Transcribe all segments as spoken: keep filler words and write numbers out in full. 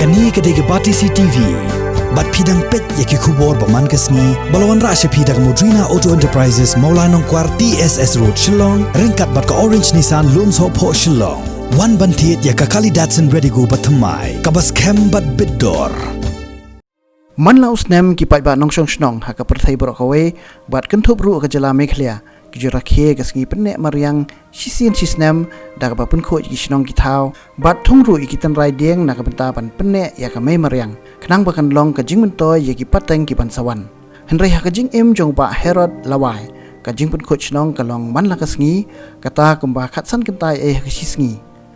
Kane ka dei ka Batesi TV. Bad phi dang peit ïa ki khubor ba man ka sngi, ba la wanrah sha phi da ka Modrina Auto Enterprises, Mawlai Nongkwar, T S S Road, Shillong, ryngkat bad ka Orange Nissan, Lumsohphoh, Shillong. Wan ban thied ïa ka Kali Datsun Redigo ba thymmai, kaba skhem bad bit dor. Man la u snem, ki paidbah nongshong shnong ha ka pyrthei baroh kawei bad kynthup ruh ka jylla Meghalaya, ki ju rakhe ka sngi pynneh mariang shisien shisnem da kaba pynkhuid ïa ki shnong ki thaw bad thung ruh ïa ki tynrai dieng na ka bynta ban pynneh ïa ka mei mariang, khnang ba kan long ka jingmyntoi ïa ki pateng ki ban sa wan. Hynrei ha ka jingim jong Bah Herod Lawai, ka jingpynkhuid shnong ka long man la ka sngi, kata kumba khatsan kynta ei ha ka shi sngi.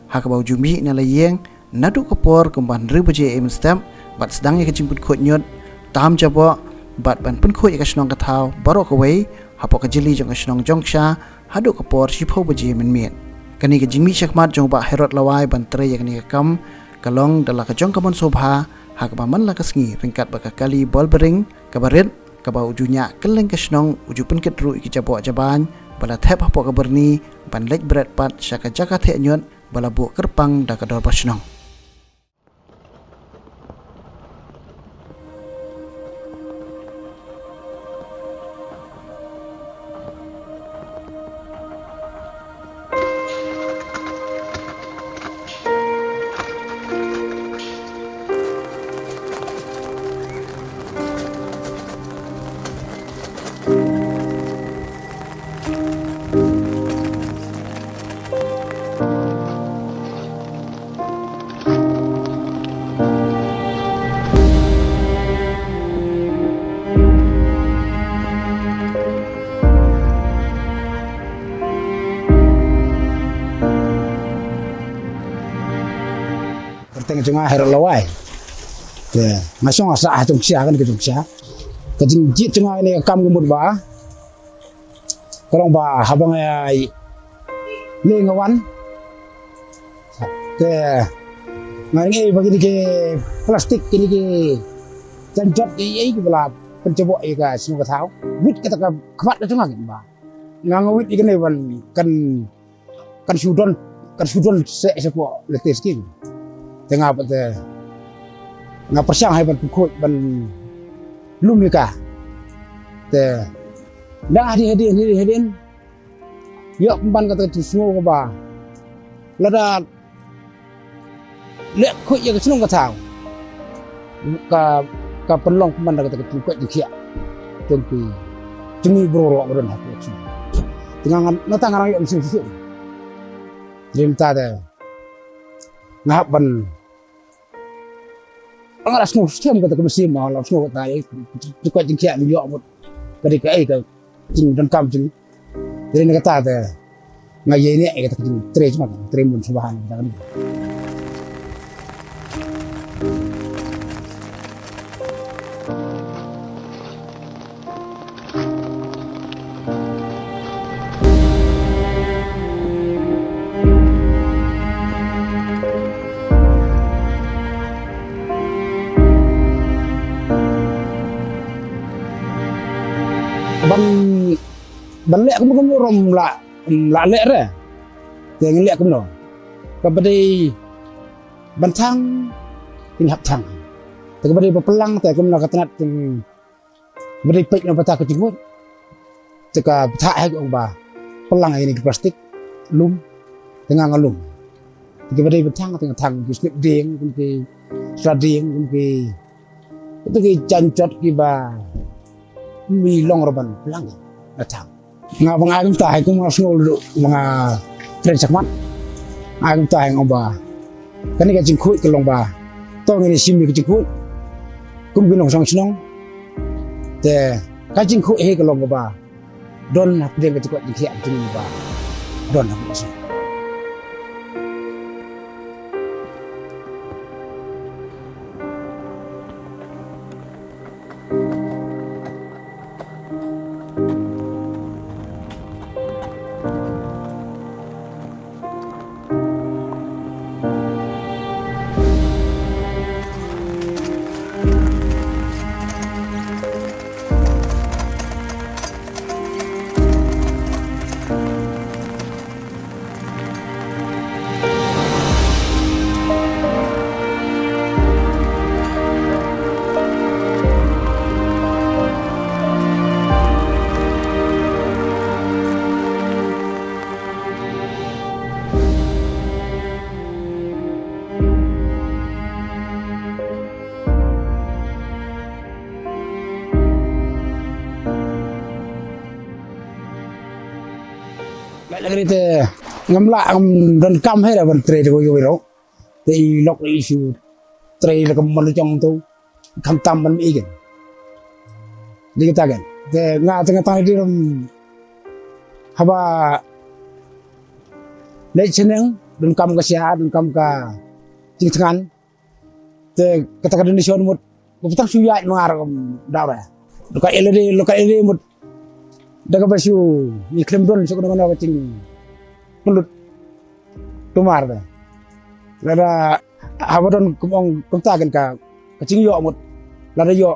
Ha kaba u ju mih na la ïing naduh ka por kumba hynriew baje mynstep, bad sdang ïa ka jingpynkhuid ñiut, tam jaboh, bad ban pynkhuid ïa ka shnong ka thaw baroh kawei hapoh ka jylli jong ka shnong Jongksha, haduh ka por shiphew baje mynmiet. Kane ka jingmih shakhmat jong Bah Herod Lawai ban trei ïa kane ka kam, ka long da la ka jong ka mon sngewbha, ha kaba man la ka sngi ryngkat bad ka kali bol bering kaba rit, kaba u ju ñiah kylleng ka shnong, u ju pynkit ruh ïa ki jaboh jabain ba la thep hapoh ka byrni ban leit bret pat sha ka jaka theh ñiut ba la buh kyrpang da ka dorbar shnong. Kyrteng jong nga Herod Lawai. Te nga shong ha sah ha Jongksha, kane ka Jongksha. Ka jingjied jong nga ïa kane ka kam ka mut ba ka long ba haba nga leh nga wan, te nga ngeit ba kine ki plastik, kine ki janjot, ei ei kiba la pynjaboh ïa ka shnong ka thaw, wit kata ka khmat ka jong nga, ba nga nga wit ïa kane ban kan kan shu don, kan shu don seh shapoh lynti skim. Te nga pat te nga pyrshang hi ban pynkhuid ban lum ïa ka. Te nang hadien hadien hadien hadien ïoh pynban kata ka jingsngew kaba lada leh khuid ïa ka shnong ka thaw, ka, ka pynlong pynban da kata ka jingkoit jingkhiah jong ki, jong ngi baroh ruh ba don ha ka shnong. Te nga, nga, nangta nga dang ïoh mynsiem shisha. Te mynta te nga hap ban, nga la sngew skhem kata ka mynsiem, nga la sngew kata ïa ka jingkoit jingkhiah ngi ïoh mut ka dei kaei ka jingdonkam jong ngi. Te na kata te nga ïa ïa kata ka jingtrei jong nga, trei mon sngewbha na kata ka dei. Ban, ban leh kumno kumno ruh ym lah, ym lah leh re. Te ngin leh kumno? Kaba dei ban thang, ngin hap thang. Te kaba dei ba pyllang te kumno ka tnat, kaba dei peit na bynta ka jingmut. Te ka bthah hi ka ong ba pyllang ïa kine ki plastik, lum, te nga nga lum. Te kaba dei ban thang te nga thang, ki slip dieng, kum ki sla dieng, kum ki, kito ki janjot kiba ym long ruh ban pyllang, nga thang. Nga ba nga ai kumta hi, kum nga sngew ruh ba nga kren shakhmat. Nga ai kumta hi, nga ong ba kane ka jingkhuid ka long ba to ngin ïa shim ïa ka jingkhuid kum ki nongshong shnong. Te ka jingkhuid hi ka long kaba don hapdeng ka jingkoit jingkhiah jong ngi ba don ha ka shnong. Lagi te ngam lah, ngam donkam hi da ban trei te ko yo ro. Te i lok i shu trei la ka mon jong tu. Khamtam ban mi ken. Di kata ken. Te nga te nga tang di rum haba leit sha neng, donkam ka sha, donkam ka jingthngan. Te kata ka donation mut, ko patang shu ïaid ma nga ruh kum daw re. Lo ka L E D, lo ka L E D mut. Da kaba shu ngi khlem don shu kano kano ka jingpynlut tumar te. Lada haba don kum ong kumta ken ka, ka jingïoh mut. Lada ïoh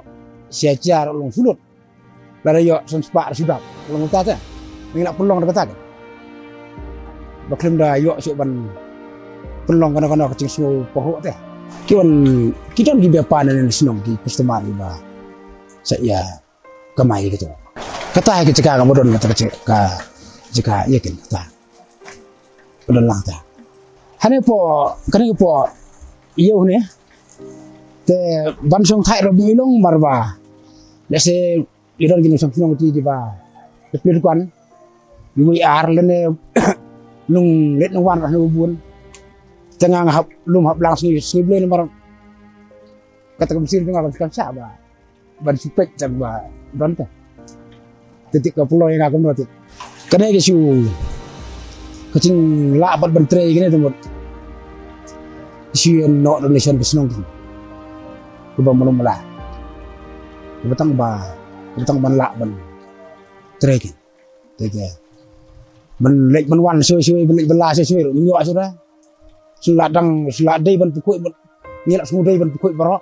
sha jar long sulut. Lada ïoh san spah ruh shu dap long kumta te. Ngi la pynlong da kata ken. Ba khlem da ïoh shu ban pynlong kano kano ka jingsngew pahuh te. Ki wan, ki don ki biapan ne shnong ki customer kiba sa ïa kamai ki tu. Kata hi ka jaka kaba don kata ka jaka, ka jaka ïa ken kata. Ka don lang ta. Hane po, kane po ïew ne. Te ban shong thait ruh bym long mar ba. Lehse i don ki nongshong shnong ti kiba. Te plir kwan. Iwei ar lane nong let nong wan ruh hane bun. Te nga nga hap lum hap lang sngi, sngi Blei namar kata ka mynsiem jong nga kam, kam shah ba ban shu peit tang ba don te. Te te ka pynlong ïa nga kumno te. Kane ka shu ka jinglah bad ban trei kane te mut. Shu ïa noh donation ka shnong ken. Kaba mlum la. Kaba tang ba, kaba tang ban lah ban trei ken. Te ke. Ban leit ban wan shuwa shuwa, ban leit ban la shuwa shuwa, ruh ym ïoh shuwa. Shu la dang, shu la dei ban pynkhuid ban, ngi la shu dei ban pynkhuid baroh.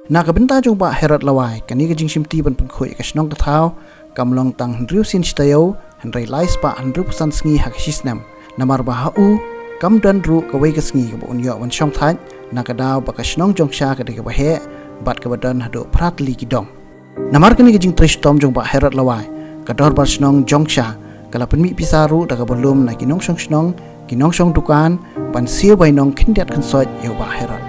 Na ka bynta jong Bah Herod Lawai, kane ka jingshimti ban pynkhuid ka shnong ka thaw kam long tang hynriew sien shi taïew, hynrei lai spah hynriew phew san sngi ha ka shi snem. Namar ba ha u kam don ruh kawei ka sngi kaba un ïoh ban shong thait, na ka daw ba ka shnong jong sha ka dei kaba heh bad kaba don haduh phra tylli ki dong. Namar kane ka jingtrei shitom jong Bah Herod Lawai, ka dorbar shnong jong sha ka la pynmih pisa ruh da kaba lum na ki nongshong shnong, ki nongshong dukan, ban siew bai nong khyndiat khynsoit ïa u Bah Herod.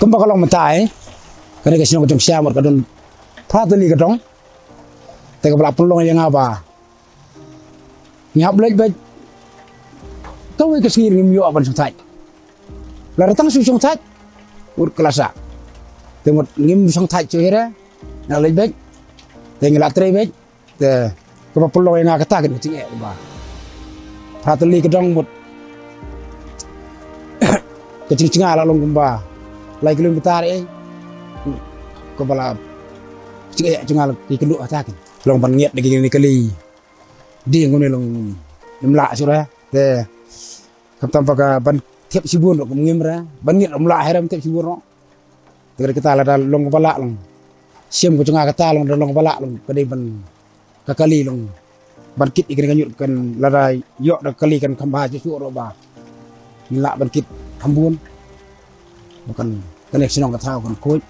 Kumba ka long mynta, kane ka shnong ka jong sha mut ka don phra tylli ka dong. Te kaba la pynlong ïa nga ba ngi hap leit beit. Kawei ka sngi ngim ïoh ban shong thait. Lada tang shu shong thait, mut ka la sah. Te mut ngim shong thait shuh hi re, nga leit beit. Te ngi la trei beit. Te kaba pynlong ïa nga kata ka jingeh ba phra tylli ka dong mut. Ka jingchngah la long kumba lai kilometer eh. Kaba la jingeh jong nga la ki kynduh kata ka long ban ngiat da kine ki kali. Ding kumne long im lah shuh re. Te khamtam ba ka ban thiep shibun ruh kum ngim re. Ban ngiat ym lah hi re ban thiep shibun ruh. Te ka dei kata lada long ba lah long. Shim ka jong nga kata long da long ba lah long ka dei ban ka kali long. Ban kit ïa kane ka ñiut kan lada ïoh da ka kali kan kham bha shuh shuh ruh ba ngin lah ban kit kham bun. Ba kan kane ka shnong ka thaw kan khuid.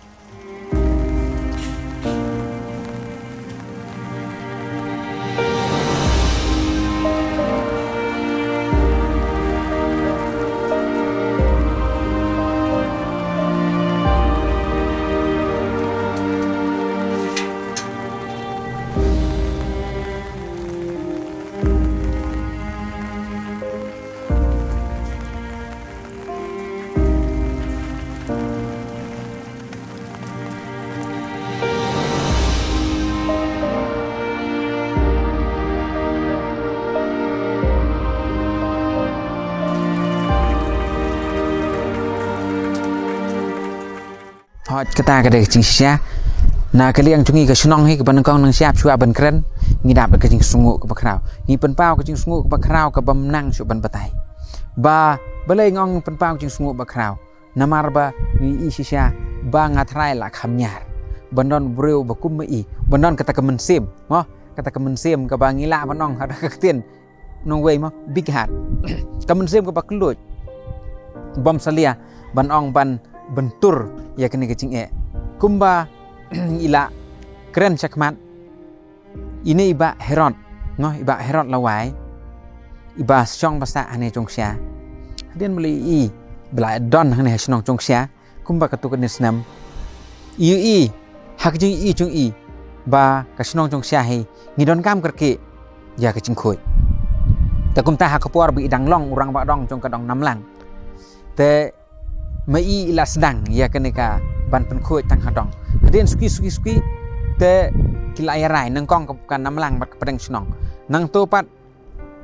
Hot kata ka dei ka jingshisha. Na ka liang jong ngi ka shnong hi kaba nyngkong nang shap shuwa ban kren, ngi dap da ka jingsngew kaba khraw. Ngi pynpaw ka jingsngew kaba khraw kaba mynta shuh ban batai. Ba balei nga ong pynpaw ka jingsngew ba khraw? Namar ba ngi i shisha ba nga trai la kham ñiar ban don briew ba kum ma i, ban don kata ka mynsiem, mo, kata ka mynsiem kaba ngi lah ban ong ha ka ktien nongwei, mo, big heart. Ka mynsiem kaba kylluid, bym salia ban ong ban byntur ïa kane ka jingeh. Kumba i la kren shakhmat, ine i Bah Herod, no, i Bah Herod Lawai, iba shong ba sah hane Jongshia. Hadien ba la i, ba la don hane ha shnong Jongshia, kumba katto katne snem, i i ha ka jing i jong i ba ka shnong Jongshia hi ngi donkam kyrkieh ïa ka jingkhuid. Te kumta ha ka por ba i dang long u rangbah dong jong ka dong Namlang, te ma i i la sdang ïa kane ka ban pynkhuid tang ha dong. Hadien suki suki suki te ki la ïarai nyngkong ka, ka Namlang bad ka pdeng shnong. Nangto pat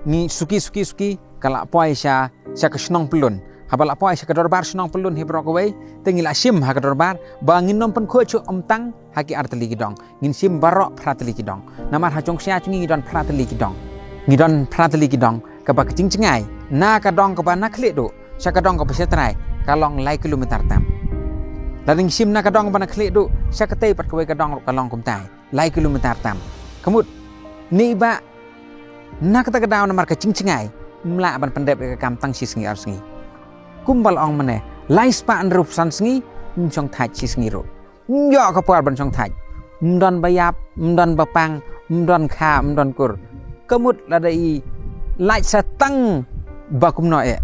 ngi suki suki suki ka la poi sha, sha ka shnong Pyllun. Haba la poi sha ka dorbar shnong Pyllun hi baroh kawei, te ngi la shim ha ka dorbar ba ngin nym pynkhuid shuh ym tang ha ki ar tylli ki dong, ngin shim baroh phra tylli ki dong. Namar ha Jongshia jong ngi ngi don phra tylli ki dong. Ngi don phra tylli ki dong, kaba ka jingjngai na ka dong kaba na khlieh duh sha ka dong kaba shatrai ka long lai kilometer tam. Lada ngi shim na ka dong ba na khlieh duh sha katei pat kawei ka dong ruh ka long kumtai, lai kilometer tam. Ka mut ne i Bah, na kata ka daw namar ka jingjngai ym lah ban pyndep ïa ka kam tang shi sngi ar sngi. Kumba la ong mynne, lai spah hynriewphew san sngi, ym shong thait shi sngi ruh. Ym ïoh ka por ban shong thait. Ym don ba ïap, ym don ba pang, ym don kha, ym don kur. Ka mut lada i lait sa tang ba kumno eh.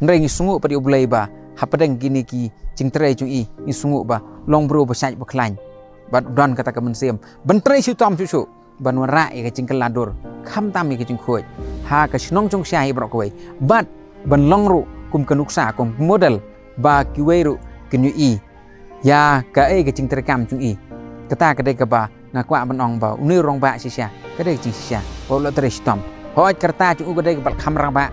Hynrei ngi sngew pat ïa U Blei ba hapdeng kine ki jingtrei jong i, ngi sngew ba long briew ba shait ba khlaiñ bad u don kata ka mynsiem ban trei shitom shuh shuh ban wanrah ïa ka jingkylla dur, khamtam ïa ka jingkhuid ha ka shnong Jongshia hi baroh kawei, bad ban long ruh kum ka nuksa, kum ka model ba kiwei ruh kin ïohi ïa kaei ka jingtrei kam jong i. Kata ka dei kaba nga kwah ban ong ba une u rangbah shisha ka dei ka jingshisha ba u la trei shitom. Hooid, ka rta jong u ka dei kaba la kham rangbah,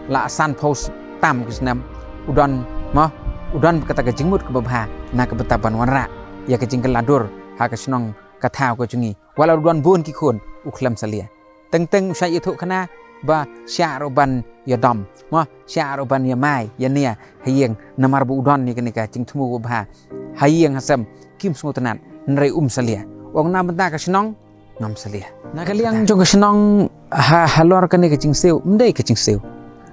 la sanphew tam ki snem, u don, mo, u don kata ka jingmut kaba bha na ka bynta ban wanrah ïa ka jingkylla dur ha ka shnong ka thaw ka jong i. Wat la u don bun ki khun, u khlem salia. Teng teng u shait ïathuh khana ba shah ruh ban ïadom, mo, shah ruh ban ïamai ïania ha ïing, namar ba u don ïa kane ka jingthmu ba bha ha ïing ha sem, kim sngewtynnad, hynrei um salia. Ong na bynta ka shnong ngam salia. Na ka liang jong ka shnong ha, halor kane ka jingsiew, ym dei ka jingsiew.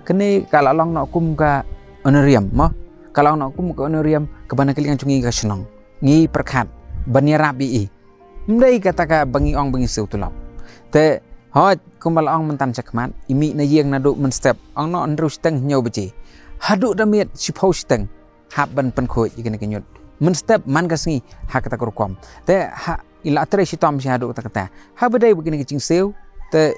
Kane ka la long noh kum ka honorarium, mo, ka la long noh kum ka honorarium kaba na ka liang jong ngi ka shnong ngi pyrkhat ban ïarap ïa i. Ym dei kata kaba ngi ong ba ngi siew tulop. Te hooid, kumba la ong mynta shakhmat, i mih na ïing naduh mynstep, ong noh hynriew shiteng hynñiew baje, haduh da miet shiphew shiteng hap ban pynkhuid ïa kane ka ñiut. Mynstep man ka sngi ha kata ka rukom. Te ha, i la trei shitom shi haduh kata kata. Haba dei ba kine ki jingsiew, te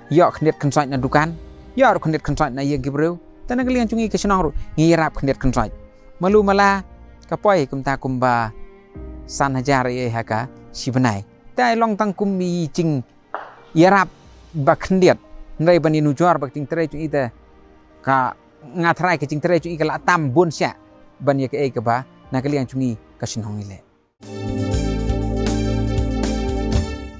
ïoh khyndiat khynsoit na dukan, ïoh ruh khyndiat khynsoit na ïing ki briew. Te na ka liang jong ngi ka shnong ruh ngi ïarap khyndiat khynsoit. Malu mala ka poi kumta kumba san hajar ïa ha ka shi bnai. Te ai long tang kum i jingïarap ba khyndiat, hynrei ban ïanujor ba ka jingtrei jong i te ka, nga tharai ka jingtrei jong i ka la tam bun shah ban ïa kaei kaba na ka liang jong ngi ka shnong i leh.